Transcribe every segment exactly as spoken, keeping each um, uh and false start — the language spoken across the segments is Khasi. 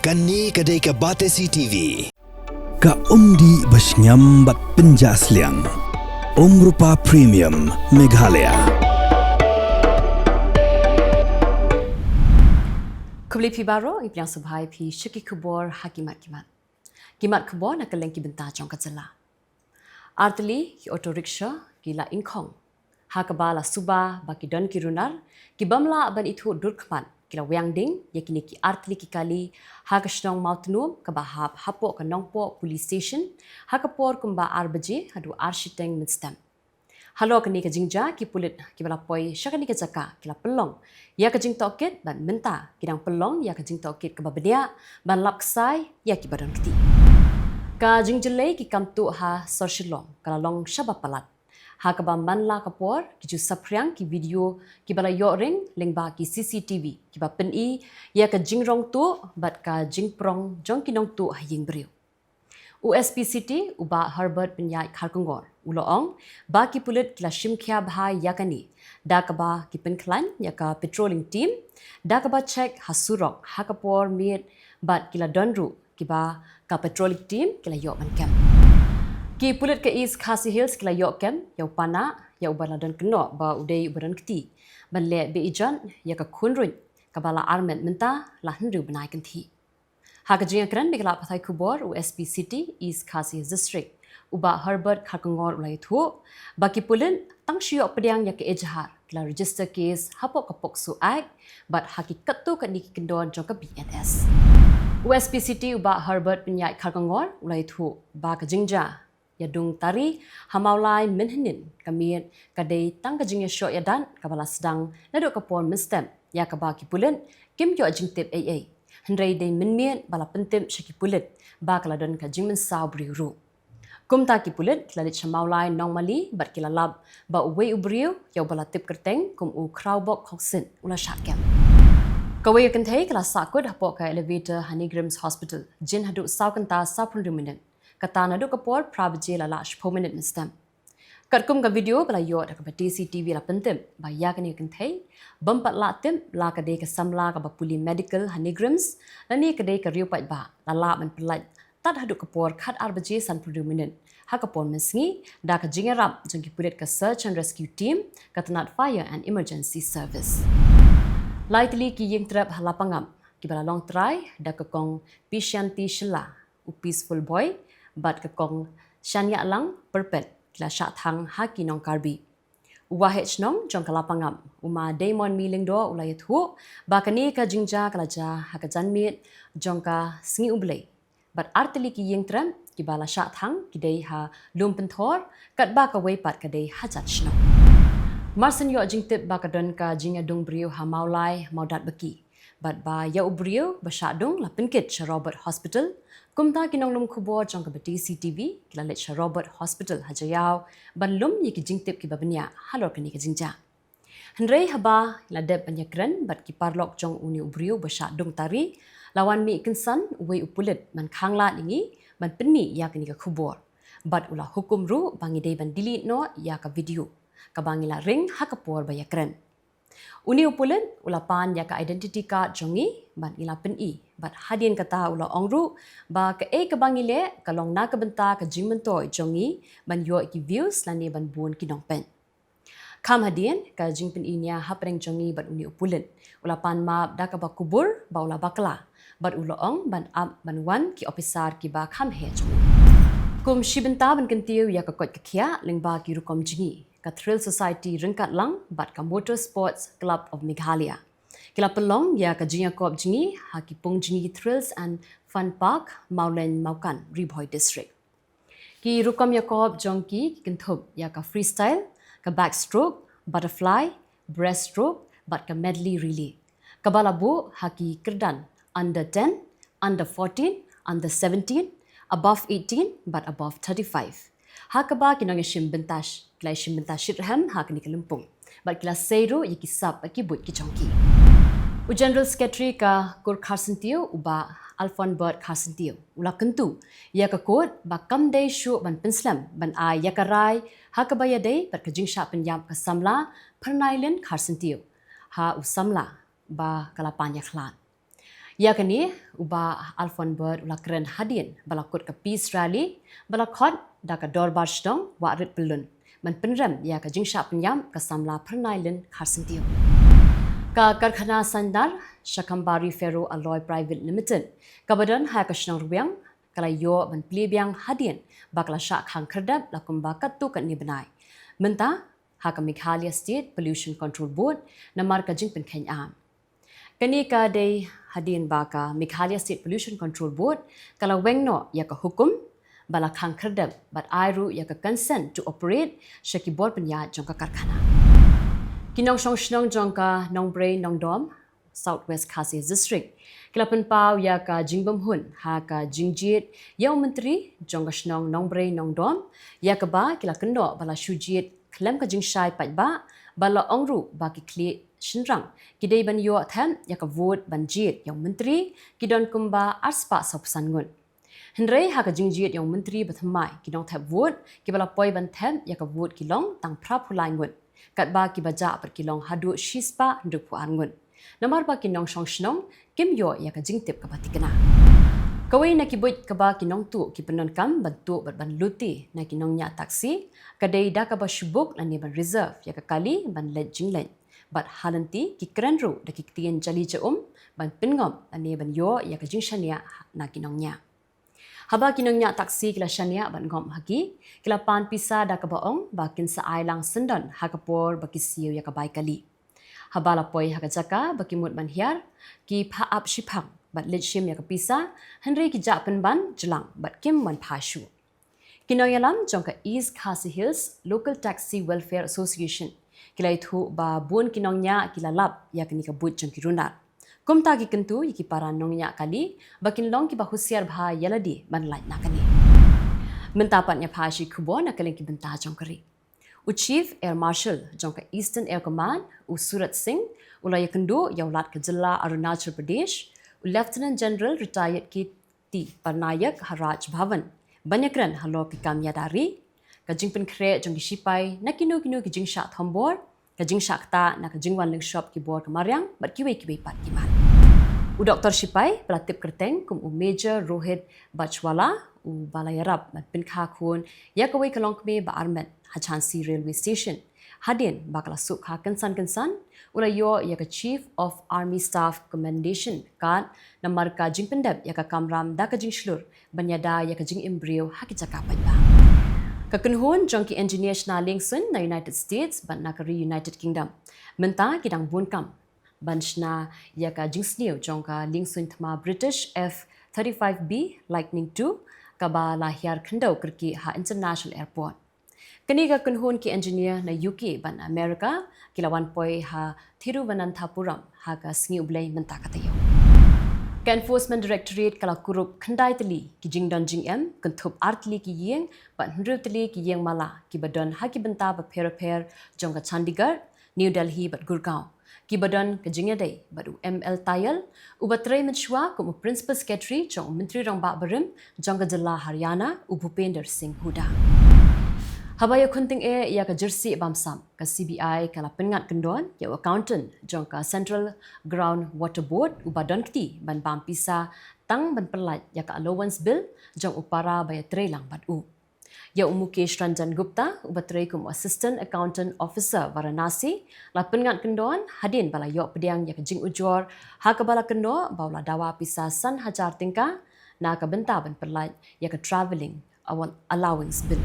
Kane ka dei ka Batesi T V. Ka umdih ba shngiam bad pynjah sliang. Umrupa Premium Meghalaya. Khublei phi baroh, ngi pdiang sngewbha ïa phi sha ki khubor ha ki mat ki mat. Ki mat khubor na ka liang ki bynta jong ka jylla. Artylli ki auto rickshaw ki la ingkhong ha kaba la suba ba ki don ki runar ki bym lah ban ithuh dur khmat ki la wiang ding ïa kine ki artylli ki kali ha ka shnong Mawtnum kaba hap hapoh ka Nongpoh Police Station ha ka por kumba ar baje haduh ar shiteng mynstep. Halor kane ka jingjia ki pulit kiba la poi sha kane ka jaka ki la pynlong ïa ka jingtohkit bad mynta ki dang pynlong ïa ka jingtohkit kaba bniah ban lap ksai ïa kiba don kti. Ka jingjyllei ki kam tuh ha Sor Shillong ka la long shaba palat ha kaba man la ka por ki ju saphriang ki video kiba la ïoh ring lyngba ki C C T V kiba pyni ïa ka jingrong tuh bad ka jingprong jong ki nongtuh ha ïing briew. U S P City, u Bah Herbert Pynïaid Kharkongor, u la ong ba ki pulit ki la shim khia bha ïa kane da kaba ki pynkhlaiñ ïa ka patrolling team da kaba check ha surok ha ka por miet bad ki la don ruh kiba ka patrolling team ki la ïoh ban kem. Ki pulit ka East Khasi Hills ki la ïoh kem ïa u pana ïa uba la don kynnoh ba u dei uba don kti ban leh beiñ ïa ka khun ruh kaba la armet mynta la hynriew bnai kynthih. Ha ka jingïakren bad ki lad pathai khubor, u S P City East Khasi District, u Bah Herbert Kharkongor, u la ïathuh ba ki pulit tang shu ïoh pdiang ïa ka ejahar ki la register case hapoh ka POCSO Act bad ha ki katto katne ki kyndon jong ka B N S. U S P City, u Bah Herbert Pynïaid Kharkongor, u la ïathuh ba ka jingjia ïadung tari ha Mawlai mynhynnin ka miet ka dei tang ka jingïashoh ïadat kaba la sdang naduh ka por mynstep ïa kaba ki pulit kim ïoh jingtip ei ei. Hynrei dei mynmiet ba la pyntip sha ki pulit ba ka la don ka jingmynsaw briew ruh. Kumta ki pulit ki la leit sha Mawlai Nongmali bad ki la lap ba uwei u briew ïa uba la tip kyrteng kum u Khrawbok Khoksit u la shah kem. Kawei ka kynthei ka la sahkut hapoh ka elevator ha NEIGRIHMS Hospital jin haduh saw kynta sawphew hynriew minit. Kata naduh ka por phra baje la lah shiphew minit mynstep. Katkum ka video ba la ïoh da kaba Batesi T V la pyntip ba ïa kane ka kynthei bym pat lah tip la ka dei ka samla kaba pule medical ha NEIGRIHMS lane ka dei ka riew paidbah, la lah ban pyllait tad haduh ka por khatar baje sanphew hynriew minit ha ka por mynsngi da ka jingïarap jong ki pulit ka Search and Rescue Team ka tnat Fire and Emergency Service. Lai tylli ki ïingtrep ha Lapangap kiba la long trai da ka Kong Pishanti Shylla, u Peaceful Boy, bad ka Kong Shaniahlang Pyrpet ki la shah thang ha ki nong Karbi. U Waheh Shnong jong ka Lapangap, u Ma Deimonmi Lyngdoh, u la ïathuh ba kane ka jingjia ka la jia ha ka janmiet jong ka Sngi U Blei. Bad artylli ki ïingtrep kiba la shah thang ki dei ha Lum Pynthor, katba kawei pat ka dei ha Jan Shnong. Marshen ïoh jingtip ba ka don ka jingïadung briew ha Mawlai, Mawdatbaki. Bad ba ïa u briew ba shah dung la pynkit sha Robert Hospital. Kumta ki nonglum khubor jong ka Batesi T V ki la leit sha Robert Hospital ha Jaïaw ban lum ïa ki jingtip kiba bniah halor kane ka jingjia. Hynrei haba la dep ban ïakren bad ki paralok jong une u briew ba shah dung tari, la wan mih kynsan uwei u pulit ban khanglad ïa ngi ban pynmih ïa kane ka khubor. Bad u la hukum ruh ba ngi dei ban delete noh ïa ka video kaba ngi la ring ha ka por ba ïakren. Une u pulit u la pan ïa ka identity card jong ngi bad ngi la pyni, bad hadien kata u la ong ruh ba kaei kaba ngi leh ka long na ka bynta ka jingmyntoi jong ngi ban ïoh ki views lane ban bun ki nongpeit. Kham hadien ka jingpyni nia hapdeng jong ngi bad une u pulit, u la pan map da kaba kubur ba u la bakla bad u la ong ban ap ban wan ki ophisar kiba kham heh jong ngi. Kum shi bynta ban kyntiew ïa ka koit ka khiah lyngba ki rukom jngi, ka Thrill Society ryngkat lang bad ka Motor Sports Club of Meghalaya ki la pynlong ïa ka jingïakop jngi ha ki pung jngi Thrills and Fun Park, Mawlein Mawkan, Ri Bhoi District. Ki rukom ïakop jong ki ki kynthup ïa ka freestyle, ka backstroke, butterfly, breaststroke bad ka medley relay, kaba la buh ha ki kyrdan under ten, under fourteen, under seventeen, above eighteen bad above thirty-five. Ha kaba ki nongïashim bynta sh-, ki la ïashim bynta shitrhem ha kane ka lympung bad ki la sei ruh ïa ki sap bad ki buit ki jong ki. U General Secretary ka Kur Kharsyntiew, u Bah Alfonbert Kharsyntiew, u la kyntu ïa ka court ba kam dei shuh ban pynslem ban ai ïa ka rai ha kaba ïadei bad ka jingshah pynïap ka samla Pyrnailin Kharsyntiew ha u samla ba ka la pan ïakhlad. Ïa kane u Bah Alfon Bird u la kren hadien ba la kut ka peace rally ba la khot da ka Dorbar Shnong Wahrit Pyllun ban pynrem ïa ka jingshah pynïap ka samla Pyrnailin Kharsyntiew. Ka karkhana Sandar Shakambari Ferro Alloy Private Limited kaba don ha ka shnong Rwiang ka la ïoh ban plie biang hadien ba ka la shah khang khyrdep la kumba katto katne bnai mynta ha ka Meghalaya State Pollution Control Board namar ka jingpynkheiñ am. Kane ka dei hadien ba ka Meghalaya State Pollution Control Board ka la weng noh ïa ka hukum ba la khang khyrdep bad ai ruh ïa ka consent to operate sha ki bor pynïaid jong ka karkhana. Ki nongshong shnong jong ka Nongbrei Nongdom, South West Khasi District, ki la pynpaw ïa ka jingbymhun ha ka jingjied ïa u Myntri jong ka shnong Nongbrei Nongdom, ïa kaba ki la kynnoh ba la shu jied khlem ka jingshai paidbah, ba la ong ruh ba ki khlieh shynrang ki dei ban ïoh thep ïa ka vote ban jied ïa u Myntri ki don kumba arspah sawphew san ngut. Hynrei ha ka jingjied ïa u Myntri bathymmai, ki nongthep vote kiba la poi ban thep ïa ka vote ki long tang phraphew lai ngut, katba kiba jah pat ki long haduh shispah hynriewphew ar ngut. Namar ba ki nongshong shnong kim ïoh ïa ka jingtip kaba thikna. Kawei na ki buit kaba ki nongtuh ki pyndonkam ban tuh bad ban lute na ki nongñiah taxi ka dei da kaba shu book lane ban reserve ïa ka kali ban leit jingleit. Bad ha lynti ki kren ruh da ki ktien jali ja um ban pynngop lane ban ïoh ïa ka jingshaniah na ki nongñiah. Haba ki nongñiah taxi ki la shaniah bad ngop ha ki, ki la pan pisa da kaba ong ba kin sa ai lang syndon ha ka por ba ki siew ïa ka bai kali. Haba la poi ha ka jaka ba ki mut ban hiar, ki phah ap shiphang bad leit shim ïa ka pisa, hynrei ki jah pynban jlang bad kim wan phah shuh. Ki nongïalam jong ka East Khasi Hills Local Taxi Welfare Association ki la ïathuh ba bun ki nongñiah ki la lap ïa kane ka buit jong ki runar. Kumta ki kyntu ïa ki para nongñiah kali ba kin long kiba husiar bha ïa lade ban lait na kane. Mynta pat ngin ïa phah shi khubor na ka liang ki bynta jong ka ri. U Chief Air Marshal jong ka Eastern Air Command, u Surat Singh, u la ïakynduh ïa u Lat ka jylla Arunachal Pradesh, u Lieutenant General Retired K T Parnaik ha Raj Bhavan ban ïakren halor ki kam ïada ri, ka jingpynkhreh jong ki shipai na kino kino ki jingshah thombor, ka jingshah ktah na ka jingwan lyngshop ki bor ka mariang bad kiwei kiwei pat ki mat. U doktor shipai ba la tip kyrteng kum u Major Rohit Bachwala, uba la ïarap ban pynkha khun ïa kawei ka longkmie ba armet ha Jhansi Railway Station hadien ba ka la suk kha kynsan kynsan, u la ïoh ïa ka Chief of Army Staff Commendation Card namar ka jingpyndep ïa ka kamram da ka jingshlur ban ïada ïa ka jingim briew ha ki jaka paidbah. Ka kynhun jong ki engineer shna liengsuiñ na United States bad na ka ri United Kingdom mynta ki dang bun kam ban shna ïa ka jingsniew jong ka liengsuiñ thma British F thirty-five B Lightning two, kaba la hiar khyndew kyrkieh ha International Airport. Kane ka kynhun ki engineer na U K bad na America ki la wan poi ha Thiruvananthapuram ha ka sngi U Blei mynta ka taïew. Ka Enforcement Directorate ka la kurup khyndai tylli ki jingdon jingem, kynthup ar tylli ki ïing bad hynriew tylli ki ïing mala kiba don ha ki bynta bapher bapher jong ka Chandigarh, New Delhi bad Gurgaon, kiba don ka jingïadei bad u M L Tayal, uba trei mynshuwa kum u Principal Secretary jong u Myntri Rangbah barim jong ka jylla Haryana, u Bhupender Singh Hooda. Haba ïakhun tyngeh ïa ka jyrsieh bamsap, ka C B I ka la pynngat kyndon ïa u accountant jong ka Central Ground Water Board uba don kti ban bam pisa tang ban pyllait ïa ka allowance bill jong u para ba ïatrei lang bad u. Ïa u Mukesh Ranjan Gupta, uba trei kum u Assistant Accountant Officer Varanasi, la pynngat kyndon hadien ba la ïoh pdiang ïa ka jingujor ha kaba la kynnoh ba u la dawa pisa san hajar tyngka na ka bynta ban pyllait ïa ka travelling allowance bill.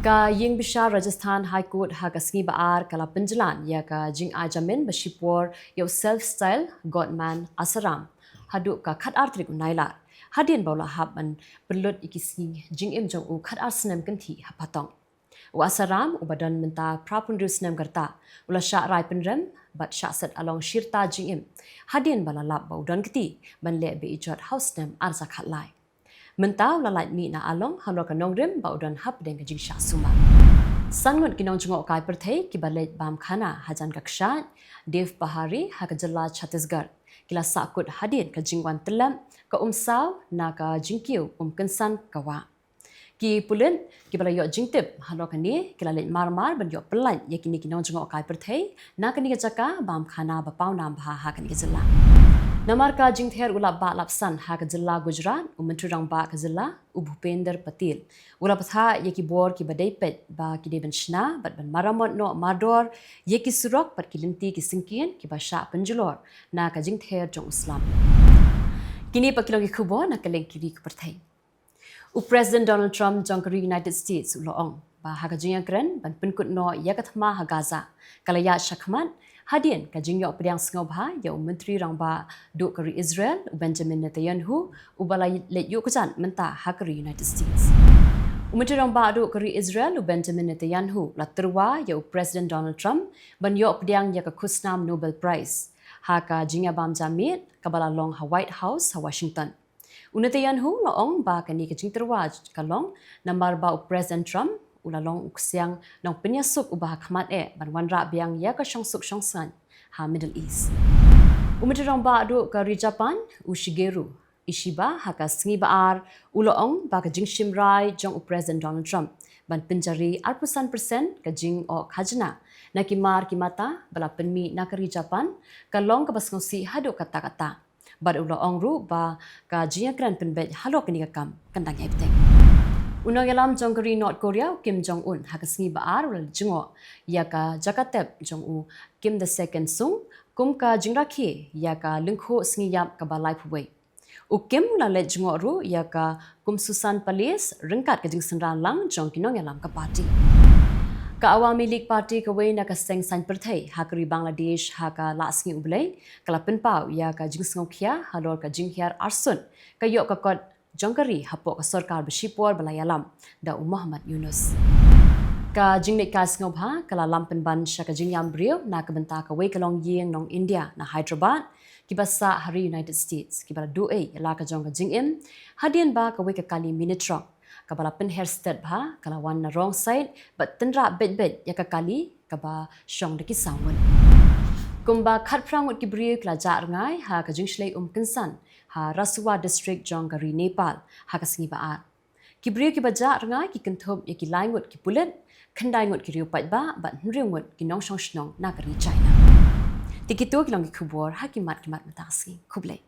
Ka ïing bishar Rajasthan High Court ha ka sngi ba ar ka la pynjlan ïa ka jingai jamin ba shipor ïa u self style Godman Asaram haduh ka khatar tarik u Nailar, hadien ba u la hap ban pynlut ïa ki sngi jingim jong u khatar snem kynthih ha Patong. U Asaram, uba don mynta phraphew hynriew snem ka rta, u la shah rai pynrem bad shah set along shi rta jingim hadien ba la lap ba u don kti ban leh bejot ha u snem ar hajar khatlai. Mynta u la lait mih na along halor ka nongrim ba u don hapdeng ka jingshah sumar. San ngut ki nongjngohkai pyrthei kiba leit bam khana hajan ka kshaid Dev Pahari ha ka jylla Chhattisgarh ki la sahkut hadien ka jingwan tyllep ka umsaw na ka jingkiew um kynsan ka wah. Ki pulit kiba la ïoh jingtip halor kane ki la leit mar mar ban ïoh pyllait ïa kine ki nongjngohkai pyrthei na kane ka jaka bam khana ba pawnam bha ha kane ka jylla. Namar ka jingther u lap bah lap san ha ka jylla Gujarat, u Myntri Rangbah ka jylla, u Bhupender Patel, u la pyrta ïa ki bor kiba dei peit ba ki dei ban shna bad ban maramot noh mardor ïa ki surok bad ki lynti ki syngkien kiba shah pynjulor na ka jingther jong u slam. Kine pat ki long ki khubor na ka liang ki ri ka pyrthei. U President Donald Trump jong ka ri United States u la ong ba ha ka jingïakren ban pynkut noh ïa ka thma ha Gaza ka la ïaid shakhmat hadien ka jingïoh pdiang sngewbha ïa u Myntri Rangbah duh ka ri Israel, u Benjamin Netanyahu, uba la leit ïuh kjat mynta ha ka ri United States. U Myntri Rangbah duh ka ri Israel, u Benjamin Netanyahu, la tyrwa ïa u President Donald Trump ban ïoh pdiang ïa ka khusnam Nobel Prize ha ka jingïabam janmiet kaba la long ha White House ha Washington. U Netanyahu u la ong ba kane ka jingtyrwa ka long namar ba u President Trump u la long u ksiang nongpynïasuk uba ha khmat eh ban wanrah biang ïa ka shongsuk shongsaiñ ha Middle East. U Myntri Rangbah duh ka ri Japan, u Shigeru Ishiba, ha ka sngi ba ar u la ong ba ka jingshim rai jong u President Donald Trump ban pynjari arphew san percent ka jingoh khajna na ki mar ki mata ba la pynmih na ka ri Japan ka long kaba sngewsih haduh katta katta. Bad u la ong ruh ba ka jingïakren pynbeit halor kane ka kam kan dang ïai bteng. U nongïalam jong ka ri North Korea, u Kim Jong Un, ha ka sngi ba ar u la leit jngoh ïa ka jaka tep jong u Kim the Second Sung kum ka jingrakhe ïa ka lyngkhuh sngi ïap kaba laiphew wei. U Kim u la leit jngoh ruh ïa ka Kumsusan Palace ryngkat ka jingsynran lang jong ki nongïalam ka party. Ka Awami League Party kawei na ka seng saiñ pyrthei ha ka ri Bangladesh ha ka la sngi U Blei ka la pynpaw ïa ka jingsngewkhia halor ka jinghiar arsut ka ïoh ka kot jong ka ri hapoh ka sorkar ba shipor ba la ïalam da u Muhammad Yunus. Ka jingleit kai sngewbha ka la lam pynban sha ka jingïam briew na ka bynta kawei ka longïing nong India na Hyderabad kiba sah ha ri United States kiba la duh ei ïa la ka jong ka jingim hadien ba kawei ka kali mini truck kaba la pynher stet bha ka la wan na wrong side bad tynrah beit beit ïa ka kali kaba shong da ki saw ngut. Kumba khatphra ngut ki briew ki la jah rngai ha ka jingshlei um kynsan ha Rasuwa District jong ka ri Nepal ha ka sngi ba ar. Ki briew kiba jah rngai ki kynthup ïa ki lai ngut ki pulit, khyndai ngut ki riew paidbah bad hynriew ngut ki nongshong shnong na ka ri China. Te kito ki long ki khubor ha ki mat ki mat mynta ka sngi. Khublei.